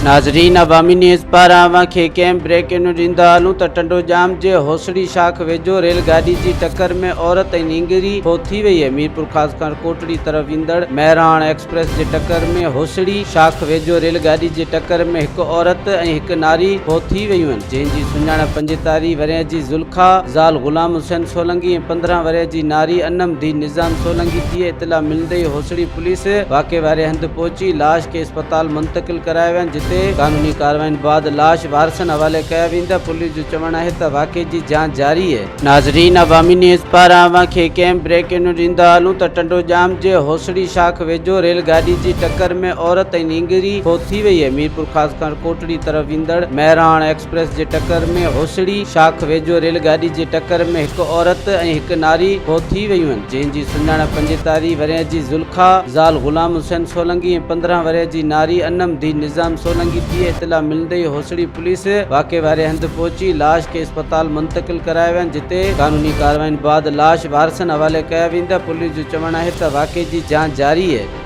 ناظرين عوامي نيوز پاران اوهان کي ڪنهن بريڪنگ نيوز ڏيندا هلون ته ٽنڊوڄام جي هوسڙي شاخ ويجهو ريل گاڏي جي ٽڪر ۾ عورت ۽ نينگري فوت ٿي وئي ميرپورخاص کان ڪوٽڙي طرف ويندڙ مهراڻ ايڪسپريس جي ٽڪر ۾ هوسڙي شاخ ويجهو ريل گاڏي جي ٽڪر ۾ هڪ عورت ۽ هڪ ناري فوت ٿي ويون آهن جنهن جي سڃاڻپ 45 ورهين جي زلخا زال غلام حسين سولنگي ۽ 15 ورهين جي ناري انم ڌي نظام سولنگي ٿي اطلاع ملندي ئي هوسڙي پوليس واقعي واري هنڌ پهچي لاش کي اسپتال منتقل ڪرايا ويا آهن جتي قانوني ڪارروائين بعد لاش وارثن حوالي ڪيا ويندا، پوليس جو چوڻ آهي ته واقعي جي جاچ جاري آهي. ناظرين عوامي نيوز پاران اوهان کي ڪنهن بريڪنگ نيوز ڏيندا هلون ته ٽنڊوڄام جي هوسڙي شاخ ويجهو ريل گاڏي جي ٽڪر ۾ عورت ۽ نينگري فوت ٿي وئي ميرپورخاص کان ڪوٽڙي طرف ويندڙ مهراڻ ايڪسپريس جي ٽڪر ۾ هوسڙي شاخ ويجهو ريل گاڏي جي ٽڪر ۾ هڪ عورت ۽ هڪ ناري فوت ٿي ويون آهن جنهن جي سڃاڻپ 45 ورهين جي زلخا زال غلام حسين سولنگي ۽ 15 ورهين جي ناري انم ڌي نظام سولنگي ٿي اطلاع ملندي ئي هوسڙي پوليس واقعي واري هنڌ پهچي لاش کي اسپتال منتقل ڪرايا ويا آهن جتي قانوني ڪارروائين بعد لاش وارثن حوالي ڪيا ويندا پوليس جو چوڻ آهي ته واقعي جي جاچ جاري آهي.